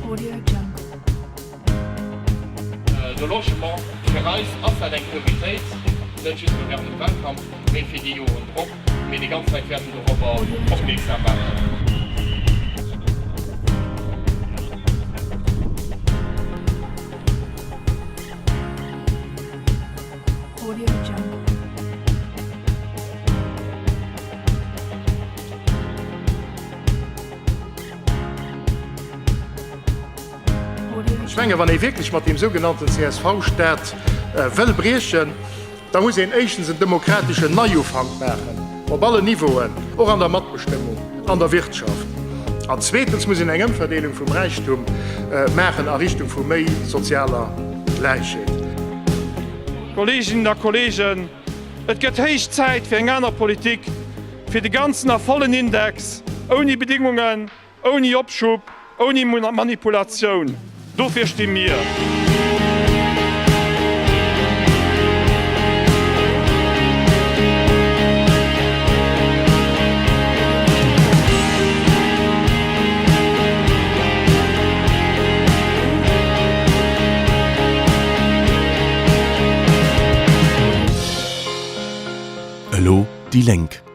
Audio Jungle. De Logement, fir eis ass dat eng Prioritéit, net just elo während dem Wahlkampf, mee fir déi Joren drop. Mee déi ganz Leit wäerten dorobber opmierksam maachen. Audio Jungle. Ech menge wann ee wierklech mat deem sougenannten CSV-Staat wëll briechen, da muss een éischtens en demokrateschen Neiufank maachen, op allen Niveauen, och an der Matbestëmmung, an der Wirtschaft. An zweetens muss een eng Ëmverdeelung vum Räichtum maachen a Richtung vu méi sozialer Gläichheet. Kolleeginnen a Kolleegen, et gëtt héich Zäit fir eng aner Politik, fir de ganzen a vollen Index, ouni Bedingungen, ouni Opschub, ouni Manipulatioun. Dofir sti mir. Elo déi Lénk.